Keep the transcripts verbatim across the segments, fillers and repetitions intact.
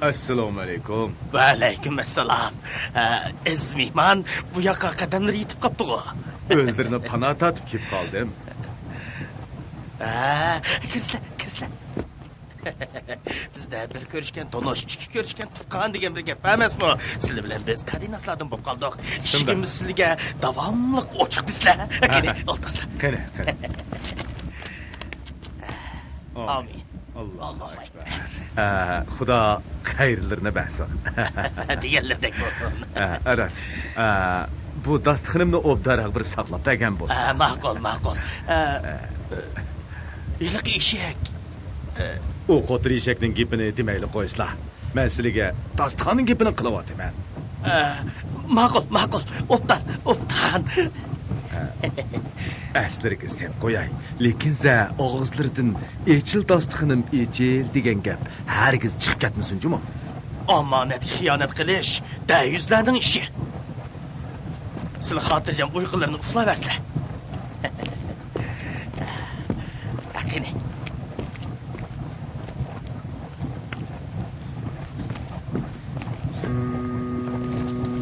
ئەسسالامۇ ئەلەيكۇم. ۋەئەلەيكۇم ئەسسالام. ئە، ئەزىز مېھمان بۇ ياققا قەدەملىرى يېتىپ قاپتىغۇ. ئۆزلىرىنى پانا تارتىپ كېلىپ قالدىم. ئە، كىرسىلە، كىرسىلە. بىزدە بىر كۆرۈشكەن تونۇش، ئىككى كۆرۈشكەن تۇغقان دېگەن بىر گەپ بار ئەمەسمۇ؟ سىلەر بىلەن بىز قەدىناسلاردىن بولۇپ قالدۇق. شۇنداق. ئىشىكىمىز سىلەرگە داۋاملىق ئوچۇق دېسىلە. قېنى، ھە، ھە. ئولتۇرسىلە. قېنى، قېنى. ئامىن. ئامىن. ئاللاھۇ ئاللاھۇ ئەكبەر. ئەكبەر. ئە، خۇدا خەيرلىرىنى بەرسۇن. دېگەنلىرىدەك بولسۇن. ئە، ئە، راست. ئە، بۇ داستىخىنىمنى ئوبدانراق بىر ساقلاپ بەرگەن بولسا. ئە، ماقۇل، ماقۇل. ئە، ھېلىقى ئېشەك. ئە، ئۇ قوتۇر ئېشەكنىڭ گېپىنى دېمەيلى قويسىلا. مەن سىلىگە داستىخاننىڭ گېپىنى قىلىۋاتىمەن. ئە، ماقۇل، ماقۇل. ئوبدان، ئوبدان. ئەسلىرىگە سېلىپ قوياي. لېكىن سە ئاغزىلىرىدىن «ئېچىل داستىخىنىم، ئېچىل» دېگەن گەپ ھەرگىز چىقىپ كەتمىسۇن جۇمۇ. ئامانەتكە خىيانەت قىلىش دەيۈزلەرنىڭ ئىشى. سىلى خاتىرجەم ئۇيقۇلىرىنى ئۇخلاۋەرسىلە. قېنى.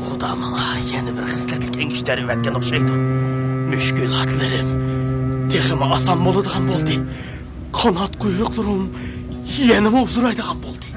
خۇدا ماڭا يەنە بىر خىسلەتلىك ئەڭگۈشتەر ئەۋەتكەن ئوخشايدۇ. مۈشكۈلاتلىرىم تېخىمۇ ئاسان بولىدىغان بولدى. قانات قۇيرۇقلىرىم يەنىمۇ ئۇزىرايدىغان بولدى.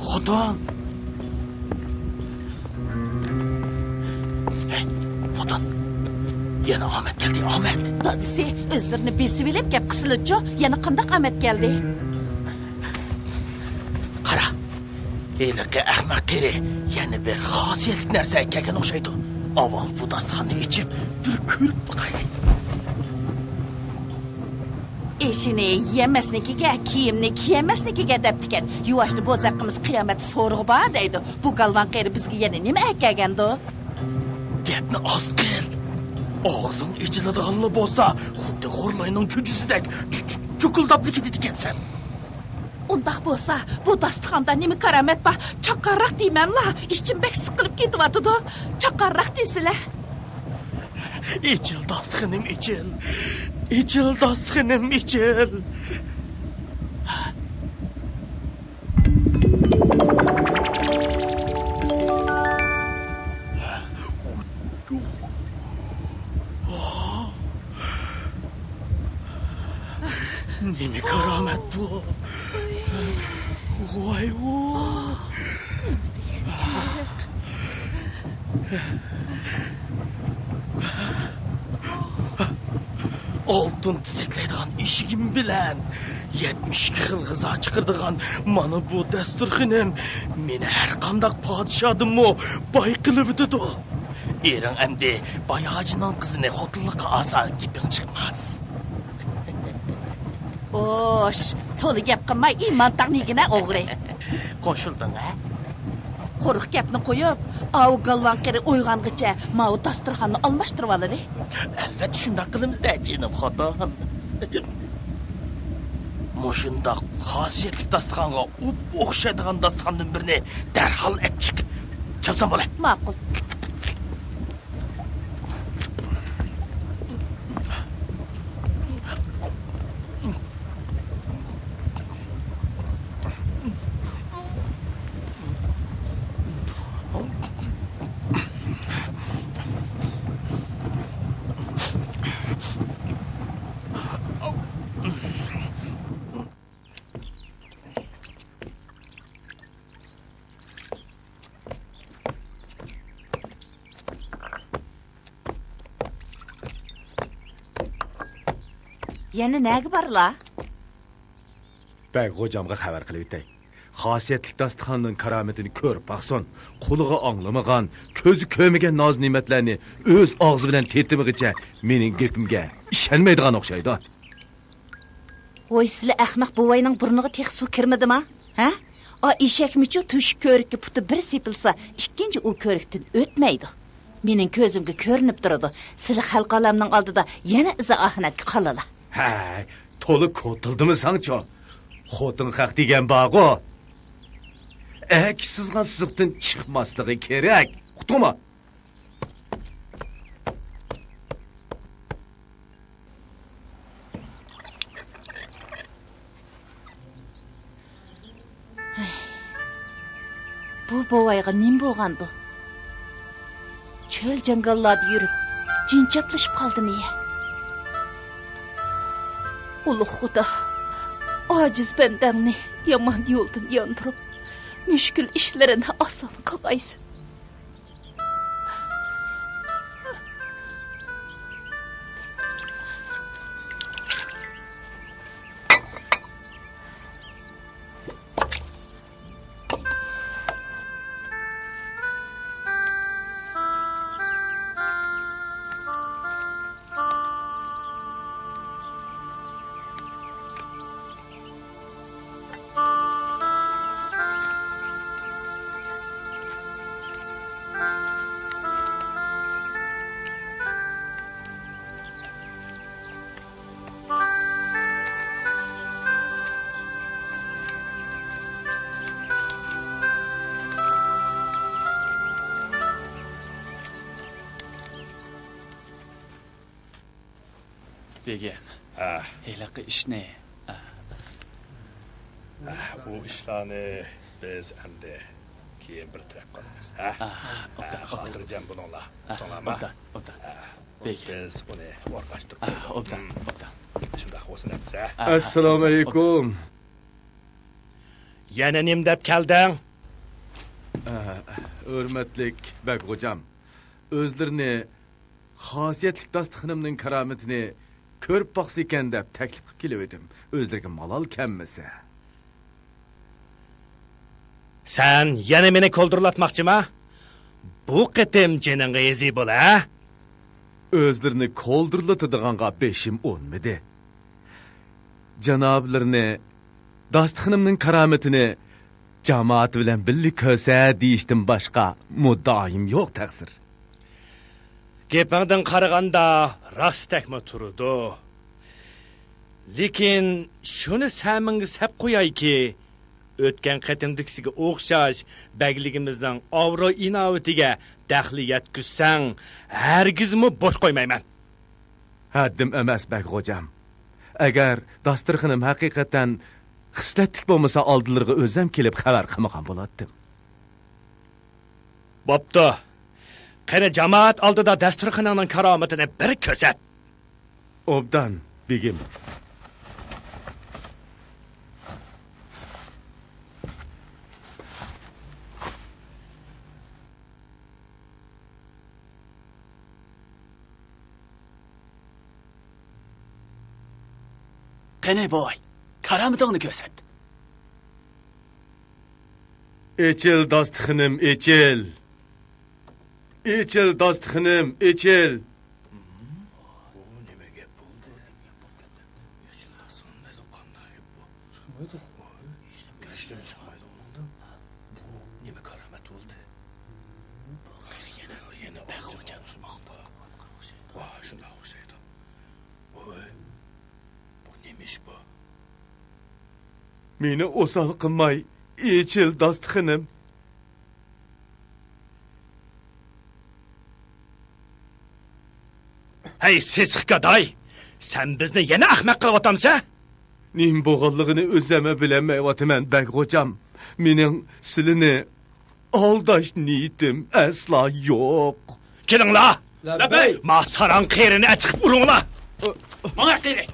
خوتۇن! ھەي، خوتۇن! يەنە ئامەت كەلدى، ئامەت! دادىسى، ئۆزلىرىنى بېسىۋېلىپ گەپ قىلسىلىچۇ، يەنە قانداق ئامەت كەلدى؟ قارا، ھېلىقى ئەخمەق قېرى يەنە بىر خاسىيەتلىك نەرسە ئەكەلگەن ئوخشايدۇ. ئاۋۋال بۇ داستىخاننى ئېچىپ، بىر كۆرۈپ باقايلى. ئېشىنى يېيەلمەسنىڭكىگە، كىيىمنى كىيەلمەسنىڭكىگە دەپتىكەن. يۇۋاشنى بوزەك قىلمىسا قىيامەتتە سورىقى بار دەيدۇ. بۇ گالۋاڭ قېرى بىزگە يەنە نېمە ئەكەلگەندۇ؟ گەپنى ئاز قىل. ئاغزىڭ ئېچىلىدىغانلا بولسا، خۇددى غورلاينىڭ چۈجىسىدەك چۈ-، چۈ-، چۇكۇلداپلا كېتىدىكەنسەن. ئۇنداق بولسا، بۇ داستىخاندا نېمە كارامەت بار؟ چاققانراق دېيمەملا، ئىچىم بەك سىقىلىپ كېتىۋاتىدۇ. چاققانراق دېسىلە. ئېچىل داستىخىنىم، ئېچىل. ئېچىل داستىخىنىم، ئېچىل. نېمە كارامەت بۇ؟ ۋاي، ۋاي. ئالتۇن تېزەكلەيدىغان ئېشىكىم بىلەن يەتمىش ئىككى خىل غىزا چىقىرىدىغان مانا بۇ دەستۇرخىنىم مېنى ھەر قانداق پادىشادىنمۇ باي قىلىۋېتىدۇ. ئېرىڭ ئەمدى باي ھاجىنىڭ قىزىنى خوتۇنلۇققا ئالسا گېپىڭ چىقماس. ئوش، تولا گەپ قىلماي، ئىمان تاغ نېگىنە ئوغرى. قوشۇلدۇڭ ھە؟ قۇرۇق گەپنى قويۇپ، ئاۋۇ گالۋاڭ قېرى ئويغانغىچە ماۋۇ داستۇرخاننى ئالماشتۇرۇۋالىلى. ئەلۋەتتە شۇنداق قىلىمىز-دە، جېنىم خوتۇن. مۇشۇنداق خاسىيەتلىك داستىخانغا ئوپئوخشايدىغان داستىخاندىن بىرنى دەرھال ئەپ چىق. چاپسان بولە. ماقۇل. يەنە نەگە بارلا؟ بەگ غوجامغا خەۋەر قىلىۋېتەي. خاسىيەتلىك داستىخاننىڭ كارامىتىنى كۆرۈپ باقسۇن. قۇلىقى ئاڭلىمىغان، كۆزى كۆرمىگەن ناز-نېمەتلەرنى ئۆز ئاغزى بىلەن تېتىمىغىچە مېنىڭ گېپىمگە ئىشەنمەيدىغان ئوخشايدۇ. ۋوي، سىلى ئەخمەق بوۋاينىڭ بۇرنىغا تېخى سۇ كىرمىدىما؟ ھە؟ ئا ئېشەكمىچۇ تۆشۈك كۆرۈككە پۇتى بىر سېپىلسا، ئىككىنچى ئۇ كۆرۈكتىن ئۆتمەيدۇ. مېنىڭ كۆزۈمگە كۆرۈنۈپ تۇرىدۇ، سىلى خەلقى ئالەمنىڭ ئالدىدا يەنە ئىزا-ئاھانەتكە قالىلا. ھەي، تولا كوتۇلدىمىساڭچۇ؟ خوتۇن خەق دېگەن بارغۇ. ئەكە سىزغان سىزىقتىن چىقماسلىقى كېرەك. ئۇقتۇڭمۇ؟ بۇ بوۋايغا نېمە بولغاندۇ؟ چۆل جاڭگاللاردا يۈرۈپ، جىنچاپلىشىپ قالدىمۇ يە؟ ئۇلۇغ خۇدا، ئاجىز بەندەڭنى يامان يولدىن ياندۇرۇپ، مۈشكۈل ئىشلىرىنى ئاسان قىلغايسەن. بېگىم، ھە. ھېلىقى ئىشنى، ھە. ھە، ئۇ ئىشلارنى بىز ئەمدى كېيىن بىر تەرەپ قىلىمىز، ھە؟ ھە، ھە، ئوبدان، ئوبدان. خاتىرجەم بولۇڭلار، ھە، ئۇقتۇڭلارمۇ؟ ئوبدان، ئوبدان. ھە. بېگىم. بىز ئۇنى ئورۇنلاشتۇرۇپ ھە، قويدۇق. ئوبدان، ھە. ئوبدان. شۇنداق بولسۇن ئەمىسە. ھە، ھە، ئەسسالامۇ ئوبدان، ئەلەيكۇم. ئوبدان. يەنە نېمە دەپ كەلدىڭ؟ ھە، ھۆرمەتلىك بەگ غوجام. ئۆزلىرىنى خاسىيەتلىك داستىخىنىمنىڭ كارامىتىنى كۆرۈپ باقسىكەن دەپ تەكلىپ قىلىپ كېلىۋىدىم، ئۆزلىرىگە مالال كەلمىسە. سەن يەنە مېنى كولدۇرلاتماقچىما؟ بۇ قېتىم جېنىڭغا يېزى بول، ھە؟ ئۆزلىرىنى كولدۇرلىتىدىغانغا بېشىم ئۇنىمىدى. جانابلىرىنى داستىخىنىمنىڭ كارامىتىنى جامائەت بىلەن بىللە كۆرسە دېيىشتىن باشقا مۇددىئايىم يوق، تەقسىر. گېپىڭدىن قارىغاندا راستتەكمۇ تۇرىدۇ. لېكىن شۇنى سەمىڭگە سەپ قويايكى، ئۆتكەن قېتىمدىكىسىگە ئوخشاش بەگلىكىمىزنىڭ ئابرۇي-ئىناۋىتىگە دەخلى يەتكۈزسەڭ، ھەرگىزمۇ بوش قويمايمەن. ھەددىم ئەمەس، بەگ غوجام. ئەگەر داستىرخىنىم ھەقىقەتەن خىسلەتلىك بولمىسا، ئالدىلىرىغا ئۆزەم كېلىپ خەۋەر قىلمىغان بولاتتىم. بوپتۇ. قېنى، جامائەت ئالدىدا داستىرخىنىڭنىڭ كارامىتىنى بىر كۆرسەت. ئوبدان، بېگىم. قېنى بوۋاي، كارامىتىڭنى كۆرسەت. ئېچىل داستىخىنىم، ئېچىل. ئېچىل داستىخىنىم، ئېچىل. بۇ نېمە گەپ بولدى؟ ئېچىل داستىخىنىم دەيدۇ، قانداق گەپ بۇ؟ چىقمايدۇ. ھېچنېمە چىقمايدۇ ئۇنىڭدىن. بۇ نېمە كارامەت بولدى؟ يەنە، يەنە بەك ئوخشايدۇ. ۋاي، شۇنداق ئوخشايدۇ. ۋوي، بۇ نېمە ئىش بۇ؟ مېنى ئوسال قىلماي، ئېچىل داستىخىنىم. ھەي، سېسىق گاداي! سەن بىزنى يەنە ئەخمەق قىلىۋاتامسەن؟ نېمە بولغانلىقىنى ئۆزۈممۇ بىلەلمەيۋاتىمەن، بەگ غوجام. مېنىڭ سىلىنى ئالداش نىيىتىم ئەسلا يوق. كېلىڭلار! لەببەي! ما ساراڭ قېرىنى ئەچىقىپ ئۇرۇڭلار! ماڭا قېرى!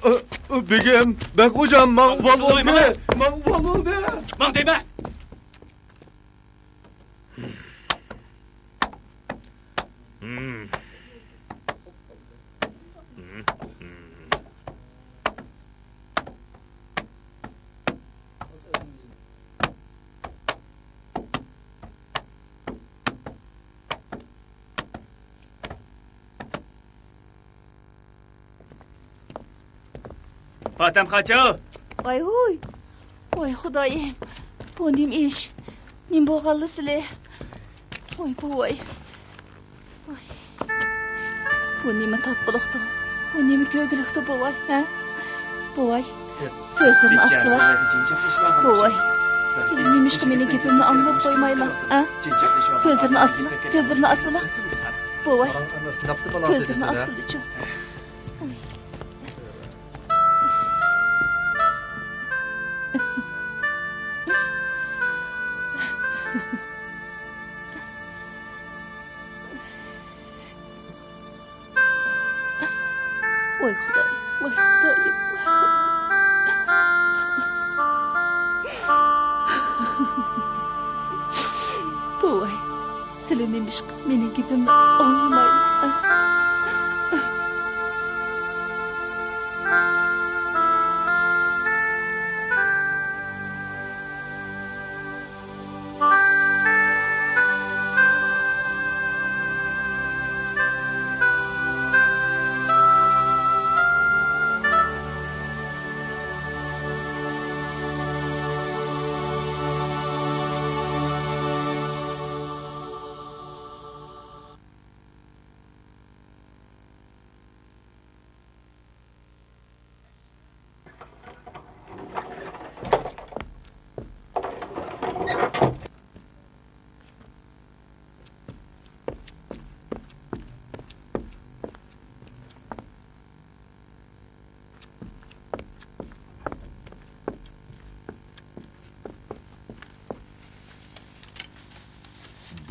بېگىم، بەگ غوجام، ماڭا ئۇۋال بولدى! ماڭا ئۇۋال بولدى! ماڭ دەيمەن! پاتەم قاچۇ! ۋاي ھۇي! ۋاي خۇدايىم! بۇ نېمە ئىش؟ نېمە بولغانلا سىلى؟ ۋاي بوۋاي! ۋاي. بۇ نېمە تاتقۇلۇقتۇ؟ بۇ نېمە كۆرگۈلۈكتۇ بوۋاي، ھە؟ بوۋاي، كۆزلىرىنى ئاچسىلا. بوۋاي، سىلى نېمىشقا مېنىڭ گېپىمنى ئاڭلاپ قويمايلا، ھە؟ كۆزلىرىنى ئاچسىلا، كۆزلىرىنى ئاچسىلا. بوۋاي، كۆزلىرىنى ئاچسىلىچۇ. ۋاي خۇدايىم، ۋاي خۇدايىم، ۋاي خۇدايىم. بوۋاي، سىلى نېمىشقا مېنىڭ گېپىمنى ئاڭلىمايلا؟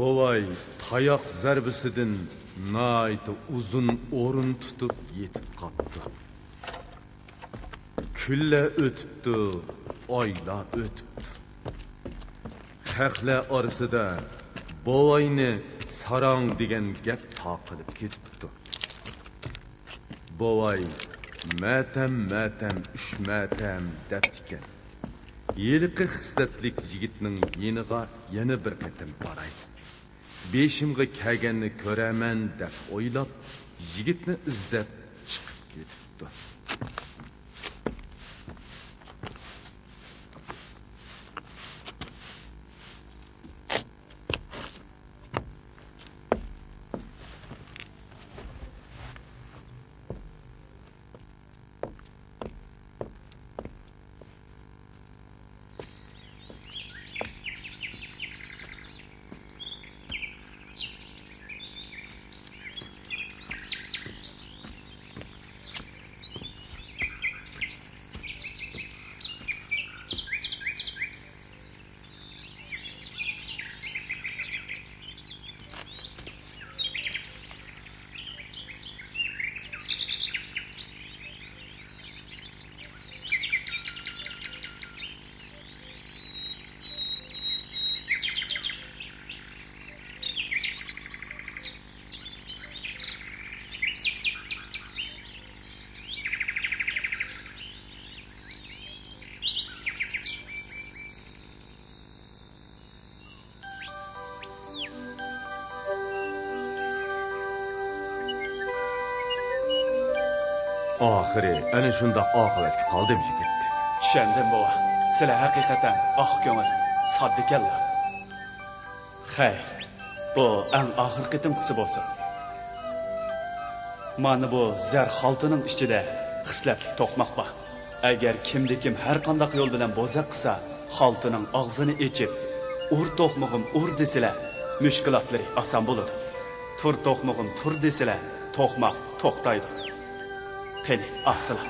بوۋاي تاياق زەربىسىدىن ناھايىتى ئۇزۇن ئورۇن تۇتۇپ يېتىپ قاپتۇ. كۈنلەر ئۆتۈپتۇ، ئايلار ئۆتۈپتۇ. خەقلەر ئارىسىدا بوۋاينى ساراڭ دېگەن گەپ تارقىلىپ كېتىپتۇ. بوۋاي مەتەم، مەتەم، ئۈچ مەتەم دەپتىكەن. ھېلىقى خىسلەتلىك يىگىتنىڭ يېنىغا يەنە بىر قېتىم باراي. بېشىمغا كەلگەننى كۆرەرمەن دەپ ئويلاپ، يىگىتنى ئىزدەپ چىقىپ كېتىپتۇ. ئاخىرى ئەنە شۇنداق ئاقىۋەتكە قالدىم، يىگىت. چۈشەندىم، بوۋا. سىلەر ھەقىقەتەن ئاق كۆڭۈل، ساددىكەنلا. خەير، بۇ ئەڭ ئاخىرقى قېتىمقىسى بولسۇن. مانا بۇ زەر خالتىنىڭ ئىچىدە خىسلەتلىك توقماق بار. ئەگەر كىمدە كىم ھەر قانداق يول بىلەن بوزەك قىلسا، خالتىنىڭ ئاغزىنى ئېچىپ، «ئۇر توقمىغىم، ئۇر» دېسىلە، مۈشكۈلاتلىرى ئاسان بولىدۇ. «تۇر توقمىغىم، تۇر» دېسىلە، توقماق توختايدۇ. قېنى، ئاقسىلا.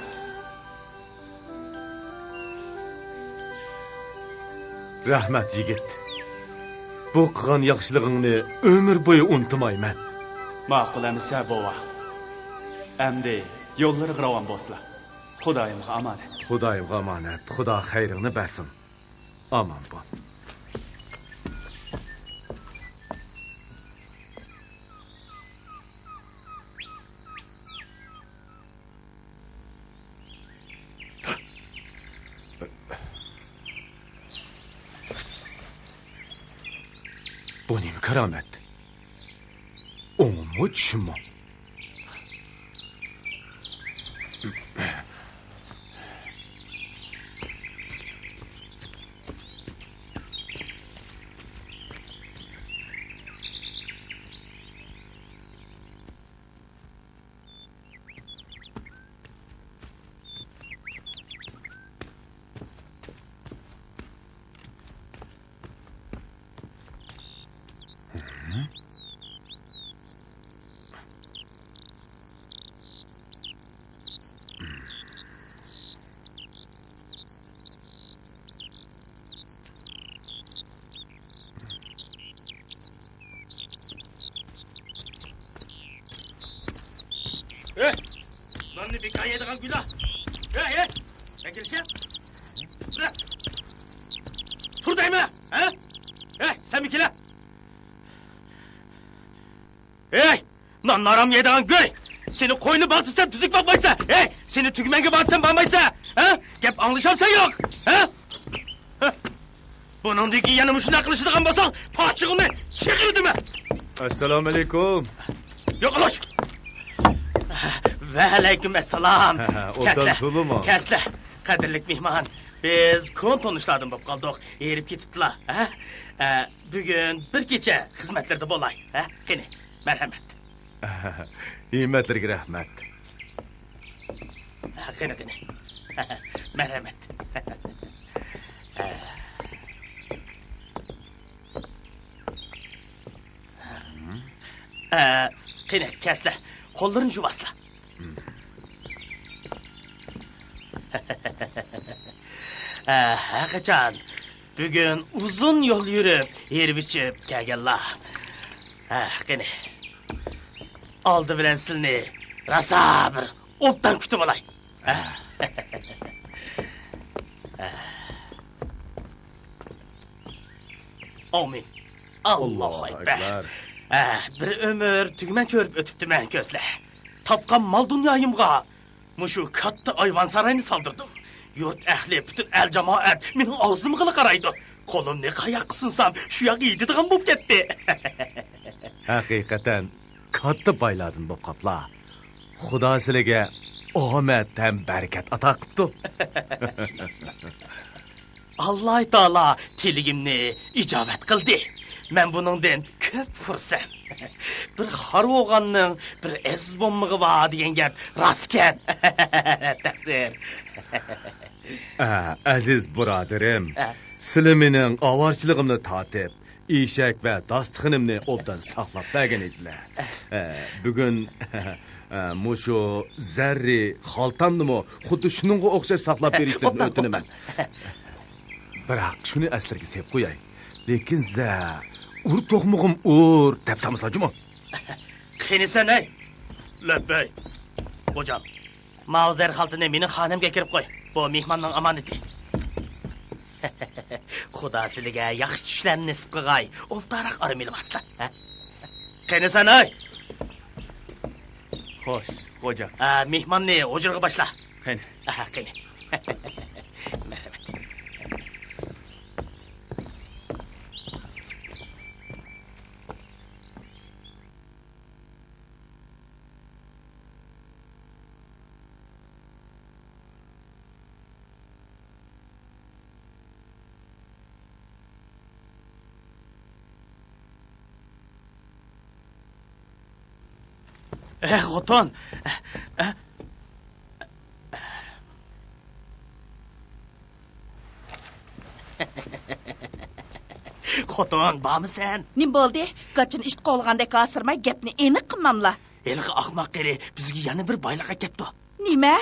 رەھمەت، يىگىت. بۇ قىلغان ياخشىلىقىڭنى ئۆمۈر بويى ئۇنتۇمايمەن. ماقۇل ئەمىسە، بوۋا. ئەمدى يوللىرىغا راۋان بولسىلا. خۇدايىمغا ئامانەت. خۇدايىمغا ئامانەت. خۇدا خەيرىڭنى بەرسۇن. ئامان بول. بۇ نېمە كارامەت؟ ئوڭۇممۇ، چۈشۈممۇ؟ بىكار يەيدىغان گۇيلا. ھەي، ھەي! مەن كېلىشە. تۇر دەيمەن! ھە؟ ھەي، سەنمۇ كېلە! ھەي! نان ھارام يەيدىغان گۇي! سېنى قوينى باغ دېسەم تۈزۈك باقمايسەن! ھەي! سېنى تۈگمەنگە بار دېسەم بارمايسەن! ھە؟ گەپ ئاڭلىشامسەن يوق؟ ھە؟ ھە؟ بۇنىڭدىن كېيىن يەنە مۇشۇنداق قىلىشىدىغان بولساڭ، پاچىقىڭنى چىقىرىدىمەن! ئەسسالامۇئەلەيكۇم. يوقىلاش! ۋەئەلەيكۇم ئەسسالام. ئوبدان كەسلە، تۇردۇڭمۇ؟ كەسلە. قەدىرلىك مېھمان، بىز كونا تونۇشلاردىن بولۇپ قالدۇق. ھېرىپ كېتىپتىلا. ھە؟ ئە، بۈگۈن بىر كېچە خىزمەتلىرىدە بولاي. ھە؟ قېنى، مەرھەمەت. ھىممەتلىرىگە رەھمەت. قېنى، قېنى. مەرھەمەت. ئە، قېنى، كەسلە. قوللىرىنى يۇۋاسلا. ئە، ھەرقاچان بۈگۈن ئۇزۇن يول يۈرۈپ، ھېرىپ ئىچىپ كەلگەنلا. ھە، قېنى. ئالدى بىلەن سىلىنى راسا بىر ئوبدان كۈتۈپ ئالاي. ھە؟ ئامىن. ئاللاھۇ ئەكبەر. ھە، بىر ئۆمۈر تۈگمەن چۆرۈپ ئۆتۈپتىمەن كۆزلە. تاپقان مال-دۇنيايىمغا مۇشۇ كاتتا ئايۋان ساراينى سالدۇردۇم. يۇرت ئەھلى، پۈتۈن ئەل-جامائەت مېنىڭ ئاغزىمغىلا قارايدۇ. قولۇمنى قاياققا سۇنسام، شۇ ياققا يېتىدىغان بولۇپ كەتتى. ھەقىقەتەن كاتتا بايلاردىن بولۇپ قاپلا. خۇدا سىلىگە ئامەت ھەم بەرىكەت ئاتا قىپتۇ. ئاللاھ تائالا تىلىگىمنى ئىجابەت قىلدى. مەن بۇنىڭدىن كۆپ خۇرسەن. بىر خار بولغاننىڭ بىر ئەزىز بولمىقى بار دېگەن گەپ راستكەن. تەقسىر. ئە، ئەزىز بۇرادىرىم، ئە. سىلى مېنىڭ ئاۋارىچىلىقىمنى تارتىپ، ئېشەك ۋە داستىخىنىمنى ئوبدان ساقلاپ بەرگەن ئىدىلە. ئە، بۈگۈن، ئە، مۇشۇ زەررى خالتامنىمۇ خۇددى شۇنىڭغا ئوخشاش ساقلاپ بېرىشلىرىنى ئۆتۈنىمەن. بىراق شۇنى ئەسلىرىگە سېلىپ قوياي. لېكىن زە، ئۇر توقمىغۇم ئۇر دەپ سالمىسىلا جۇمۇ. قېنى سەن، ھەي! لەببەي. خوجام، ماۋۇ زەر خالتىنى مېنىڭ خانەمگە ئەكىرىپ قوي. بۇ مېھماننىڭ ئامانىتى. خۇدا سىلىگە ياخشى چۈشلەرنى نېسىپ قىلغاي. ئوبدانراق ئارام ئېلىۋالسىلا، ھە؟ قېنى سەن، ھەي! خوش، خوجام. ھە، مېھماننى ھۇجرىغا باشلا. قېنى. ئاھا، قېنى. مەرھەمەت. ئە، خوتۇن! خوتۇن، بارمۇ سەن؟ نېمە بولدى؟ گاچىنى ئىت قوغلىغاندەك ھاسىرىماي، گەپنى ئېنىق قىلماملا. ھېلىقى ئاخماق قېرى بىزگە يەنە بىر بايلىق ئەكەپتۇ. نېمە؟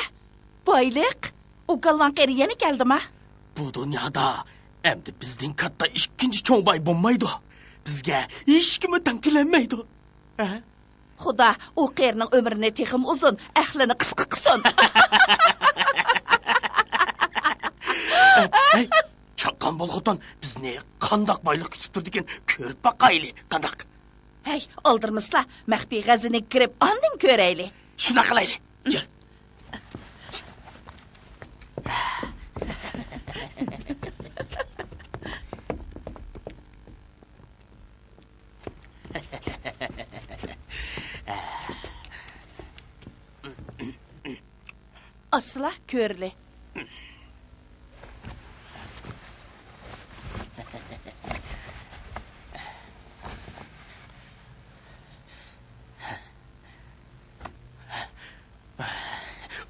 بايلىق؟ ئۇ گالۋاڭ قېرى يەنە كەلدىما؟ بۇ دۇنيادا ئەمدى بىزدىن كاتتا ئىككىنچى چوڭ باي بولمايدۇ. بىزگە ھېچكىممۇ تەڭ كېلەلمەيدۇ. ھە؟ خۇدا ئۇ قېرىنىڭ ئۆمرىنى تېخىمۇ ئۇزۇن، ئەقلىنى قىسقا قىلسۇن. ھەي، چاققان بول خوتۇن، بىزنى قانداق بايلىق كۈتۈپ تۇرىدىكىن كۆرۈپ باقايلى، قانداق؟ ھەي، ئالدىرىمىسىلا، مەخپىي خەزىنىگە كىرىپ ئاندىن كۆرەيلى. شۇنداق قىلايلى. كەل. ئاسسىلا، كۆرلى.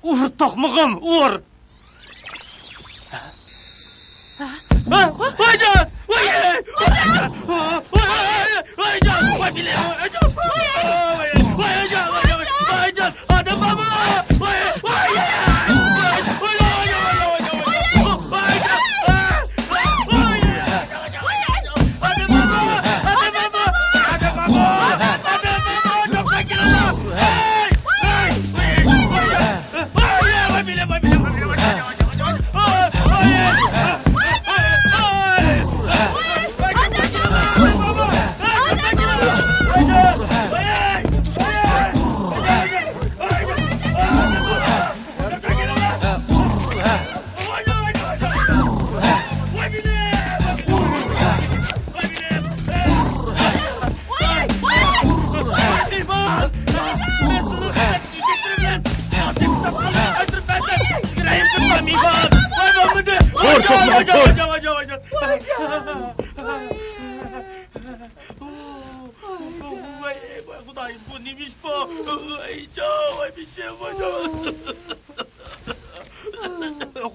ئۇر توقمىغۇم، ئۇر! ۋايجان! ۋاي! ۋايجان! ۋاي! ۋايجان! ۋايجان! ۋايجان! ئادەم بارمۇ؟ ۋاي! ۋاي! توقمىغان كور! ۋايجان، ۋايجان، ۋايجان. ۋاي، ۋاي، خۇدايىم، بۇ نېمە ئىش بۇ؟ ۋايجان، ۋاي، بېشىم، ۋايجان.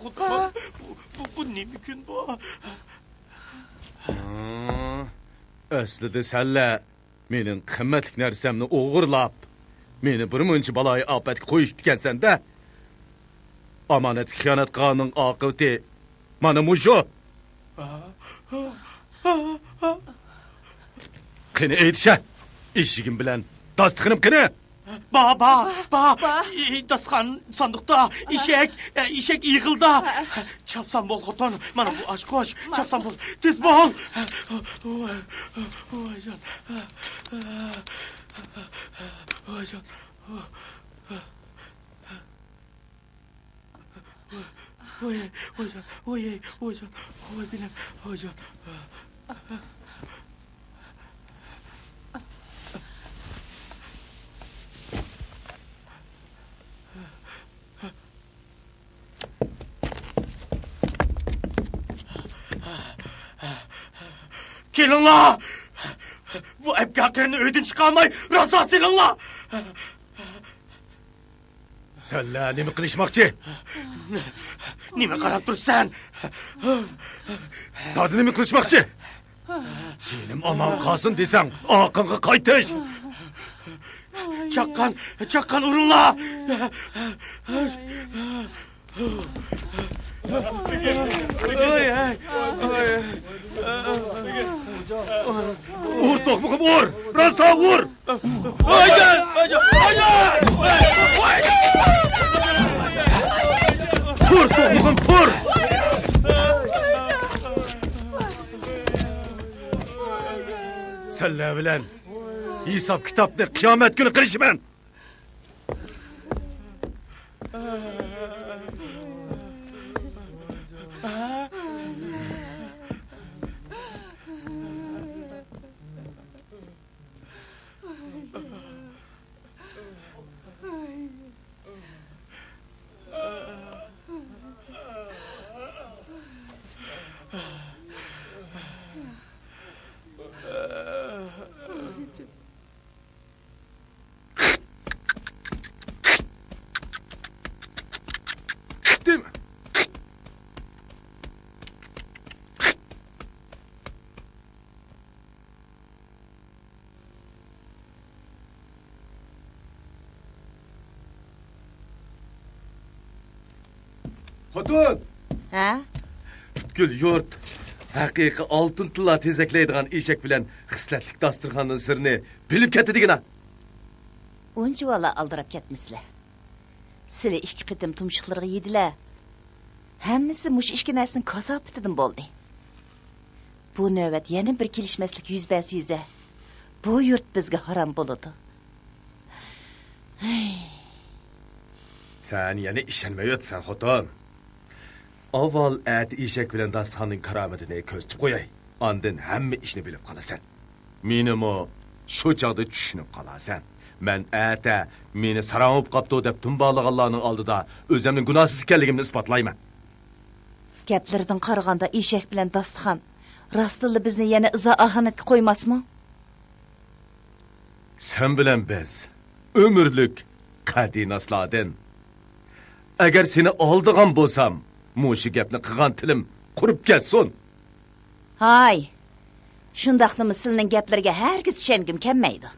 خۇدا، بۇ، بۇ، بۇ نېمە كۈن بۇ؟ ھا، ئەسلىدە سەنلەر مېنىڭ قىممەتلىك نەرسەمنى ئوغرىلاپ، مېنى بىر مۇنچە بالايىئاپەتكە قويۇپتىكەنسەن-دە. ئامانەتكە خىيانەت قىلغاننىڭ ئاقىۋىتى مانا مۇشۇ. قېنى ئېيتىشە، ئېشىكىم بىلەن داستىخىنىم قېنى؟ با، با، با. با. ئى، داستىخان ساندۇقتا، ئېشەك، ئە، ئېشەك ئېغىلدا. چاپسان بول، خوتۇن. مانا بۇ ئاچقۇچ. چاپسان بول. تېز بول. ۋاي، ۋايجان. ۋايجان. ۋاي، ۋايجان. ۋاي، ۋايجان. ۋاي، بېلىم. ۋايجان. كېلىڭلار! بۇ ئەپكاقىرنى ئۆيدىن چىقارماي، راسا سېلىڭلار! سەنلەر نېمە قىلىشماقچى؟ نېمە قاراپ تۇرىسەن؟ زادى نېمە قىلىشماقچى؟ جېنىم ئامان قالسۇن دېسەڭ، ئارقاڭغا قايتىش! چاققان، چاققان ئۇرۇڭلار! ئۇر، توقمىغىم ئۇر! راسا ئۇر! ھايدار! ھايدار! ھايدار! تۇر، توقمىغىم تۇر! سەنلەر بىلەن ھېساب-كىتابنى قىيامەت كۈنى قىلىشىمەن! خوتۇن! ھە؟ پۈتكۈل يۇرت ھەقىقىي ئالتۇن تىللا تېزەكلەيدىغان ئېشەك بىلەن خىسلەتلىك داستىخاننىڭ سىرىنى بىلىپ كەتتى دېگىنە. ئۇنچىۋالا ئالدىراپ كەتمىسىلە. سىلى ئىككى قېتىم تۇمشۇقلىرىغا يېدىلە. ھەممىسى مۇشۇ ئىككى نەرسىنىڭ كاساپىتىدىن بولدى. بۇ نۆۋەت يەنە بىر كېلىشمەسلىك يۈز بەرسە، بۇ يۇرت بىزگە ھارام بولىدۇ. ھەي. سەن يەنە ئىشەنمەيۋاتىسەن، خوتۇن. ئاۋۋال ئەتە ئېشەك بىلەن داستىخاننىڭ كارامىتىنى كۆزىتىپ قوياي. ئاندىن ھەممە ئىشنى بىلىپ قالىسەن. مېنىمۇ شۇ چاغدا چۈشىنىپ قالارسەن. مەن ئەتە مېنى ساراڭ ئۇرۇپ قاپتۇ دەپ دۇمبالىغانلارنىڭ ئالدىدا ئۆزۈمنىڭ گۇناھسىز ئىكەنلىكىمنى ئىسپاتلايمەن. گەپلىرىدىن قارىغاندا، ئېشەك بىلەن داستىخان راستتىنلا بىزنى يەنە ئىزا-ئاھانەتكە قويماسمۇ؟ سەن بىلەن بىز ئۆمۈرلۈك قەدىناسلاردىن. ئەگەر سېنى ئالدىغان بولسام، مۇشۇ گەپنى قىلغان تىلىم قۇرۇپ كەتسۇن. ھاي، شۇنداقتىمۇ سىلىنىڭ گەپلىرىگە ھەرگىز ئىشەنگۈم كەلمەيدۇ.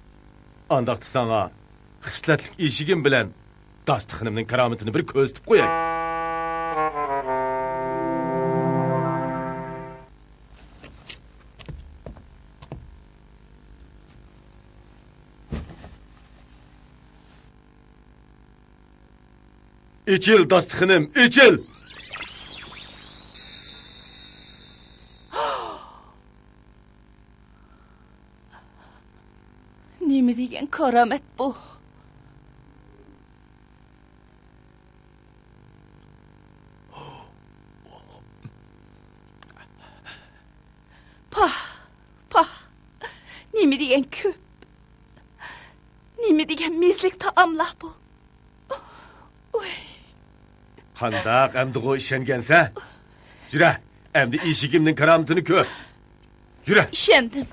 ئانداقتا ساڭا خىسلەتلىك ئېشىكىم بىلەن داستىخىنىمنىڭ كارامىتىنى بىر كۆرسىتىپ قوياي. ئېچىل، داستىخىنىم، ئېچىل! نېمە دېگەن كارامەت بۇ؟ پاھ، پاھ، نېمە دېگەن كۆپ، نېمە دېگەن مېزىلىك تائاملار بۇ. ۋاي. قانداق ئەمدىغۇ ئىشەنگەنسە؟ يۈرە، ئەمدى ئىشىكىمنىڭ كارامىتىنى كۆر. يۈرە. ئىشەندىم.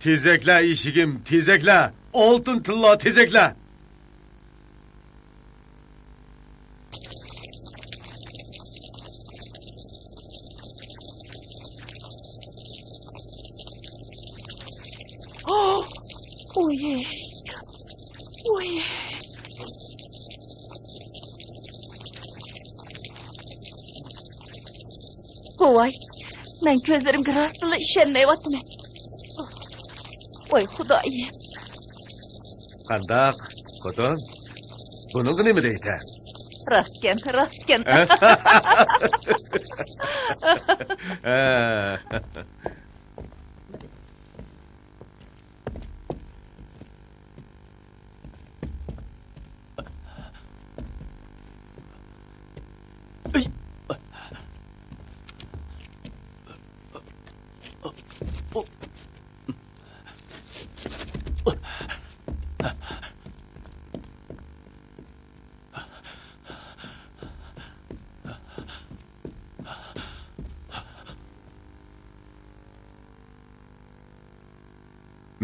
تېزەكلە ئىشىكىم، تېزەكلە! ئالتۇن تىللا تېزەكلە! ئويەي. ئويەي. ۋاي، مەن كۆزلىرىمگە راستلا ئىشەنمەيۋاتىمەن. ۋاي خۇدايىم. قانداق، خوتۇن؟ بۇنىڭغا نېمە دەيسەن؟ راستكەن، راستكەن. ھە.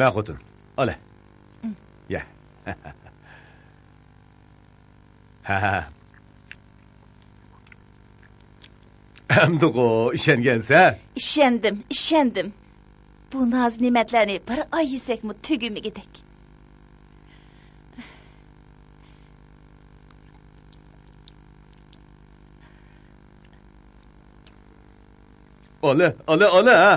مە خوتۇن، ئالە. يە. ھە. ئەمدىغۇ ئىشەنگەنسە؟ ئىشەندىم، ئىشەندىم. بۇ ناز-نېمەتلەرنى بىر ئاي يېسەكمۇ تۈگىمىگۈدەك. ئالە، ئالە، ئالە، ھە.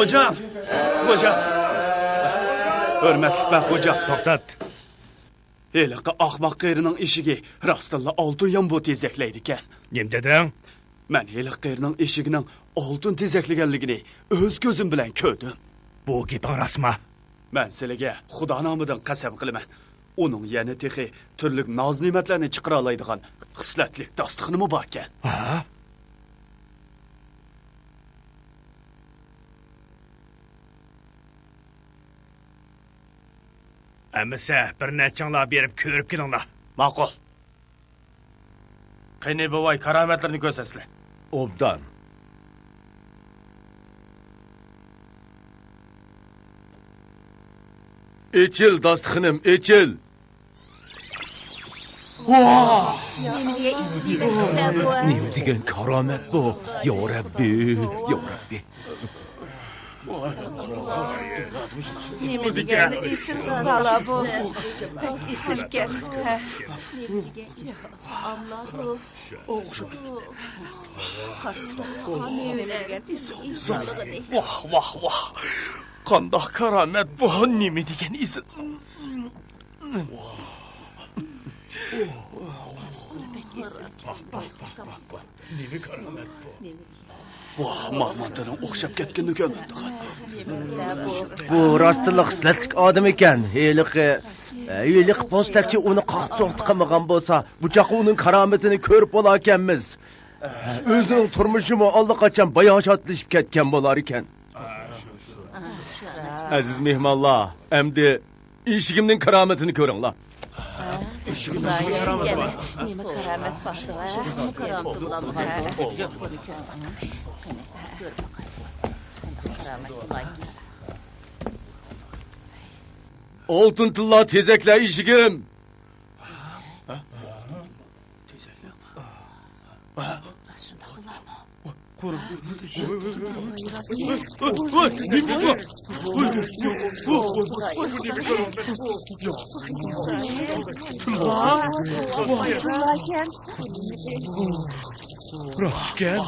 خوجام! خوجام! ھۆرمەتلىك بەگ خوجام! توختات! ھېلىقى ئاخماق قېرىنىڭ ئىشىكى راستتىنلا ئالتۇن يامبۇ تېزەكلەيدىكەن. نېمە دېدىڭ؟ مەن ھېلىقى قېرىنىڭ ئىشىكىنىڭ ئالتۇن تېزەكلىگەنلىكىنى ئۆز كۆزۈم بىلەن كۆردۈم. بۇ گېپىڭ راستمۇ؟ مەن سىلىگە خۇدا نامىدىن قەسەم قىلىمەن، ئۇنىڭ يەنە تېخى تۈرلۈك ناز-نېمەتلەرنى چىقىرالايدىغان خىسلەتلىك داستىخىنىمۇ باركەن. ھە؟ ئەمىسە، بىر نەچچىڭلار بېرىپ كۆرۈپ كېلىڭلار. ماقۇل. قېنى، بوۋاي، كارامەتلىرىنى كۆرسەتسىلە. ئوبدان. ئېچىل، داستىخىنىم، ئېچىل! ۋاھ! نېمە دېگەن ئىجادىي بەختلەر بۇ، ھە؟ نېمە دېگەن كارامەت بۇ؟ يا رەببى، يا رەببى. نېمە دېگەن ئېسىل غىزالار بۇ. ئېسىلكەن. ھە. قارىسىلە، مېۋىلەر ئېسىل ئېسىللىقىنى. ۋاھ، ۋاھ، ۋاھ. قانداق كارامەت بۇ، نېمە دېگەن ئېسىل. ۋاھ، مامانتىنىڭ ئوخشاپ كەتكىنىنى كۆرمەپتىغان. بۇ راستتىنلا خىسلەتلىك ئادەم ئىكەن. ھېلىقى، ھېلىقى پوستەكچى ئۇنى قاقتى-سوقتى قىلمىغان بولسا، بۇ چاغقا ئۇنىڭ كارامىتىنى كۆرۈپ بولاركەنمىز. ئۆزىنىڭ تۇرمۇشىمۇ ئاللىقاچان باياشاتلىشىپ كەتكەن بولاركەن. ئەزىز مېھمانلار، ئەمدى ئىشىكىمنىڭ كارامىتىنى كۆرۈڭلار. نېمە كارامەت بار؟ نېمە كارامەت بار؟ ئالتۇن تىللا تېزەكلە ئىشىكىم! راستكەن.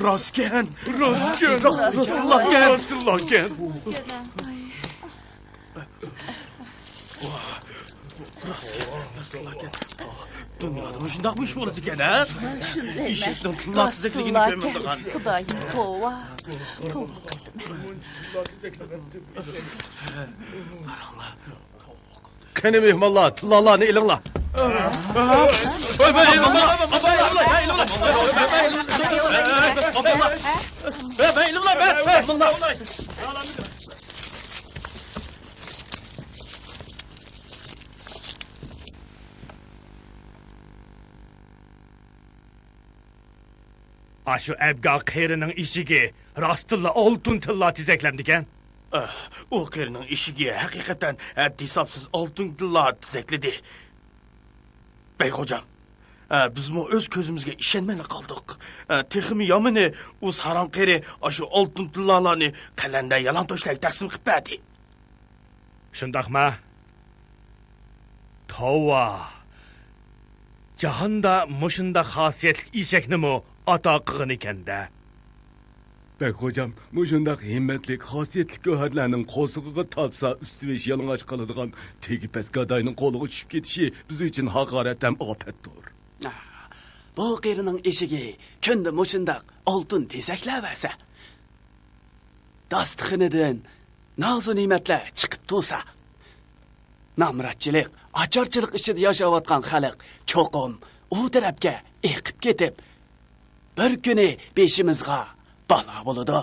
راستكەن، راستكەن، راستلىقكەن، راستلىقكەن. دۇنيادا مۇشۇنداقمۇ ئىش بولىدىكەن ھە؟ ئېشەكنىڭ تىللا تېزەكلىكىنى كۆرمەيدىغان. خۇدايىم، توۋا، توۋا قىلدىم. قېنى مېھمانلار، تىللالارنى ئېلىڭلار. ئاشۇ ئەبگا قېرىنىڭ ئېشىكى راستتىنلا ئالتۇن تىللا تېزەكلەمدىكەن. ئە، ئۇ قېرىنىڭ ئېشىكى ھەقىقەتەن ھەددى-ھېسابسىز ئالتۇن تىللا تېزەكلىدى. بەگ خوجام، ئە، بىزمۇ ئۆز كۆزىمىزگە ئىشەنمەيلا قالدۇق. ئە، تېخىمۇ يامىنى، ئۇ ساراڭ قېرى ئاشۇ ئالتۇن تىللالارنى قەلەندەر يالىڭتۆشلەرگە تەقسىم قىلىپ بەردى. شۇنداقما؟ توۋا! جاھاندا مۇشۇنداق خاسىيەتلىك ئېشەكنىمۇ ئاتا قىلغىنىكەن-دە. بەگ خوجام، مۇشۇنداق ھىممەتلىك، خاسىيەتلىك گۆھەرلەرنىڭ قورسىقىغا تاپسا، ئۈستى-بېشى يالىڭاچ قالىدىغان تېگى پەس گاداينىڭ قولىغا چۈشۈپ كېتىشى بىز ئۈچۈن ھاقارەت ھەم ئاپەتتۇر. بۇ قېرىنىڭ ئېشىكى كۈندە مۇشۇنداق ئالتۇن تېزەكلەۋەرسە، داستىخىنىدىن نازۇ نېمەتلەر چىقىپ تۇرسا، نامراتچىلىق، ئاچارچىلىق ئىچىدە ياشاۋاتقان خەلق چوقۇم ئۇ تەرەپكە ئېقىپ كېتىپ، بىر كۈنى بېشىمىزغا بالا بولىدۇ.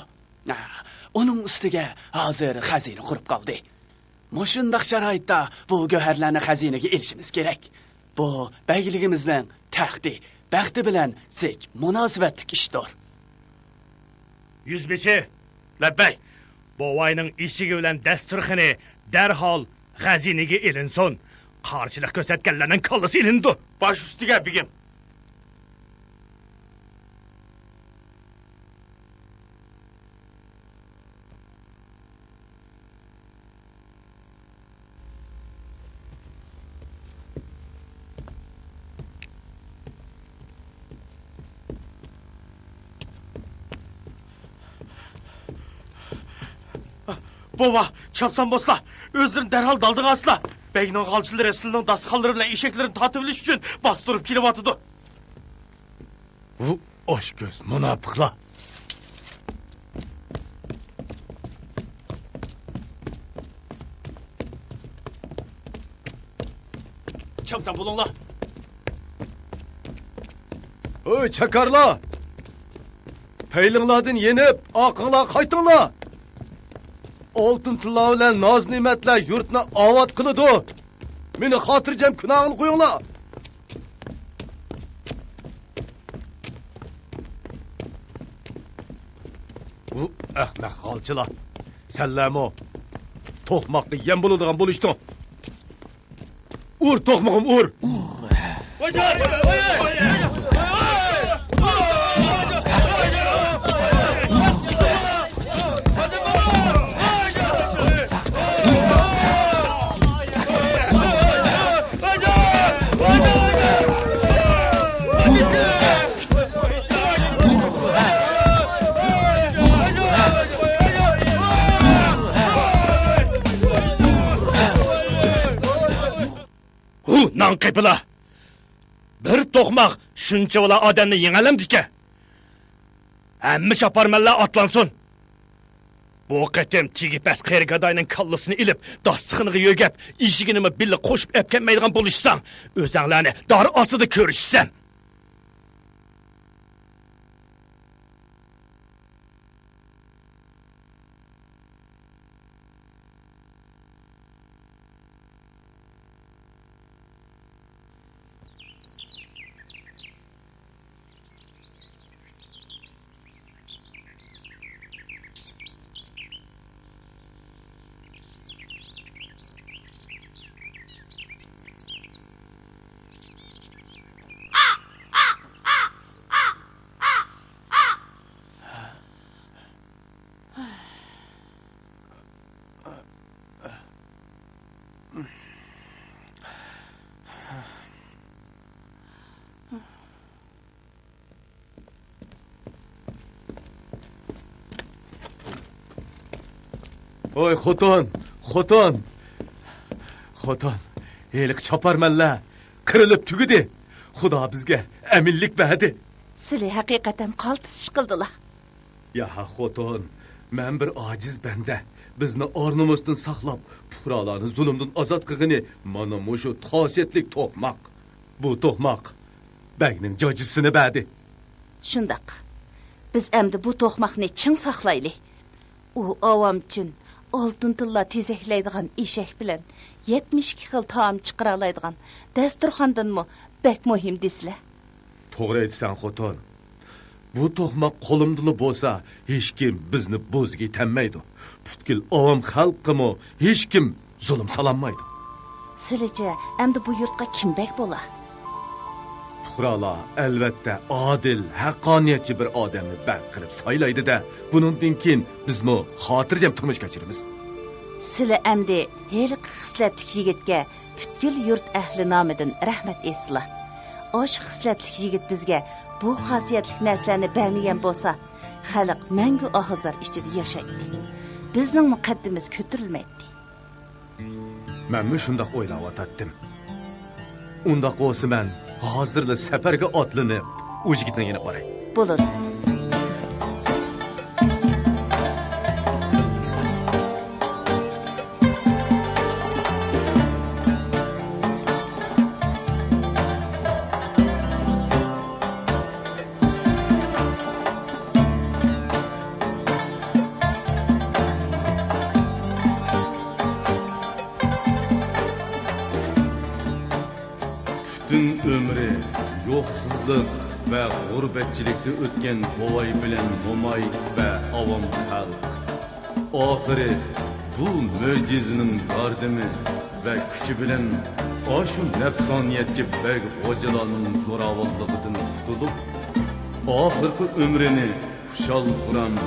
ئۇنىڭ ئۈستىگە ھازىر خەزىنە قۇرۇپ قالدى. مۇشۇنداق شارائىتتا بۇ گۆھەرلەرنى خەزىنىگە ئېلىشىمىز كېرەك. بۇ بەگلىكىمىزنىڭ تەختى، بەختى بىلەن زىچ مۇناسىۋەتلىك ئىشتۇر. يۈزبېشى! لەببەي! بوۋاينىڭ ئېشىكى بىلەن دەستۇرخىنى دەرھال خەزىنىگە ئېلىنسۇن. قارشىلىق كۆرسەتكەنلەرنىڭ كاللىسى ئېلىنىدۇ. باش ئۈستىگە، بېگىم! بوۋا، چاپسان بولسىلا، ئۆزلىرىنى دەرھال دالدىغا ئالسىلا. بەگنىڭ غالچىلىرى سىلىنىڭ داستىخانلىرى بىلەن ئېشەكلىرىنى تارتىۋېلىش ئۈچۈن باستۇرۇپ كېلىۋاتىدۇ. ۋۇ ئاچكۆز مۇناپىقلار! چامسان بولۇڭلار! ھوي چاكارلار! پەيلىڭلاردىن يېنىپ، ئارقىڭلارغا قايتىڭلار! ئالتۇن تىللا بىلەن ناز-نېمەتلەر يۇرتنى ئاۋات قىلىدۇ. مېنى خاتىرجەم كۇناغىلا قويۇڭلار. بۇ ئەخمەق غالچىلار. سەنلەرمۇ توقماققا يەم بولىدىغان بولۇشتۇڭ. ئۇر، توقمىغىم، ئۇر! ھۇ، ناڭ قېپىلا! بىر توقماق شۇنچىۋالا ئادەمنى يېڭەلەمدىكەن؟ ھەممە چاپارمەنلەر ئاتلانسۇن! بۇ قېتىم تېگى پەس قېرى گاداينىڭ كاللىسىنى ئېلىپ، داستىخىنىغا يۆگەپ، ئېشىكىنىمۇ بىللە قوشۇپ ئەپكەنمەيدىغان بولۇشساڭ، ئۆزەڭلارنى دار ئاستىدا كۆرۈشىسەن! ۋوي خوتۇن، خوتۇن! خوتۇن، ھېلىقى چاپارمەنلەر قىرىلىپ تۈگىدى. خۇدا بىزگە ئەمىنلىك بەردى. سىلى ھەقىقەتەن قالتىس ئىش قىلدىلا. ياھا خوتۇن، مەن بىر ئاجىز بەندە. بىزنى ئار-نومۇستىن ساقلاپ، پۇقرالارنى زۇلۇمدىن ئازاد قىلغىنى مانا مۇشۇ خاسىيەتلىك توقماق. بۇ توقماق بەگنىڭ جاجىسىنى بەردى. شۇنداق. بىز ئەمدى بۇ توقماقنى چىڭ ساقلايلى. ئۇ ئاۋام ئۈچۈن ئالتۇن تىللا تېزەكلەيدىغان ئېشەك بىلەن يەتمىش ئىككى خىل تائام چىقىرالايدىغان دەستۇرخاندىنمۇ بەك مۇھىم دېسىلە. توغرا ئېيتىسەن، خوتۇن. بۇ توقماق قولۇمدىلا بولسا، ھېچكىم بىزنى بوزۇپ يېتەلمەيدۇ. پۈتكۈل ئاۋام خەلققىمۇ ھېچكىم زۇلۇم سالالمايدۇ. سىلىچە، ئەمدى بۇ يۇرتقا كىم بەگ بولا؟ پۇقرالار، ئەلۋەتتە، ئادىل، ھەققانىيەتچى بىر ئادەمنى بەگ قىلىپ سايلايدۇ-دە، بۇنىڭدىن كېيىن بىزمۇ خاتىرجەم تۇرمۇش كەچۈرىمىز. سىلى ئەمدى ھېلىقى خىسلەتلىك يىگىتكە پۈتكۈل يۇرت ئەھلى نامىدىن رەھمەت ئېيتسىلا. ئاشۇ خىسلەتلىك يىگىت بىزگە بۇ خاسىيەتلىك نەرسىلەرنى بەرمىگەن بولسا، خەلق مەڭگۈ ئاھۇزار ئىچىدە ياشايتتى. بىزنىڭمۇ قەددىمىز كۆتۈرۈلمەيتتى. مەنمۇ شۇنداق ئويلاۋاتاتتىم. ئۇنداق بولسا مەن ھازىرلا سەپەرگە ئاتلىنىپ، ئۇ يىگىتنىڭ يېنىغا باراي. بولىدۇ. پۈتۈن ئۆمرى يوقسۇزلۇق ۋە غۇربەتچىلىكتە ئۆتكەن بوۋاي بىلەن موماي ۋە ئاۋام خەلق ئاخىرى بۇ مۆجىزىنىڭ ياردىمى ۋە كۈچى بىلەن ئاشۇ نەپسانىيەتچى بەگ غوجىلارنىڭ زوراۋانلىقىدىن قۇتۇلۇپ، ئاخىرقى ئۆمرىنى خۇشال-خۇرام،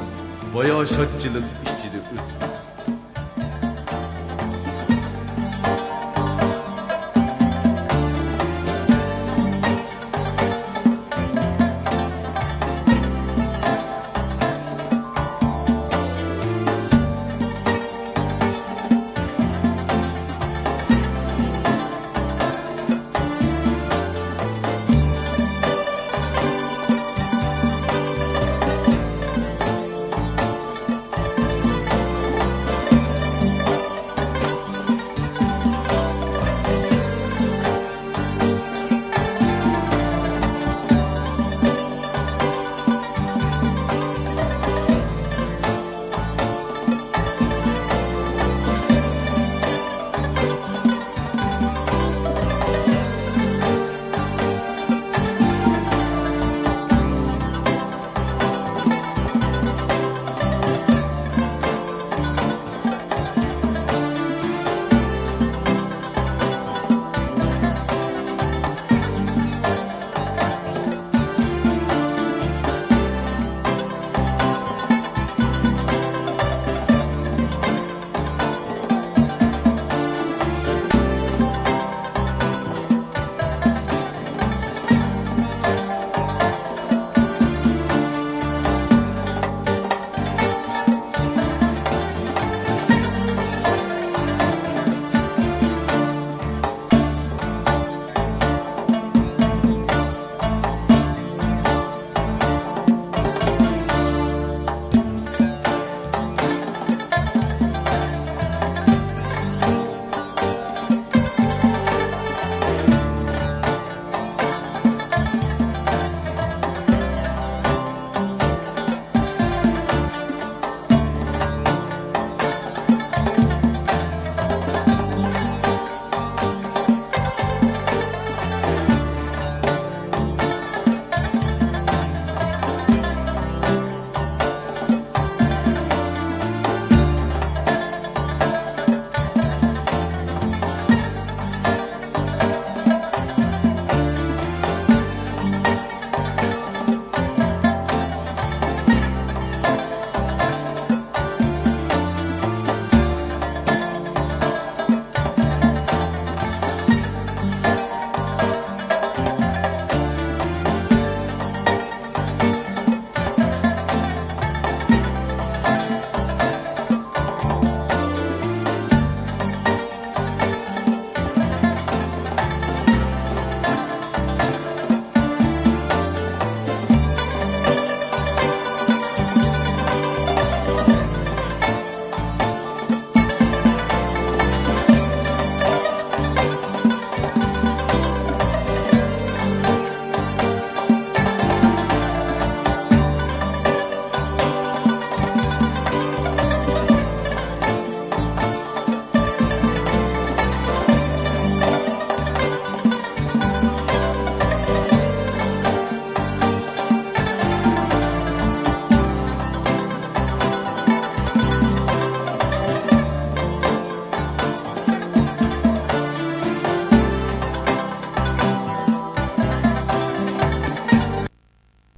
باياشاتچىلىق ئىچىدە ئۆتكۈزدى.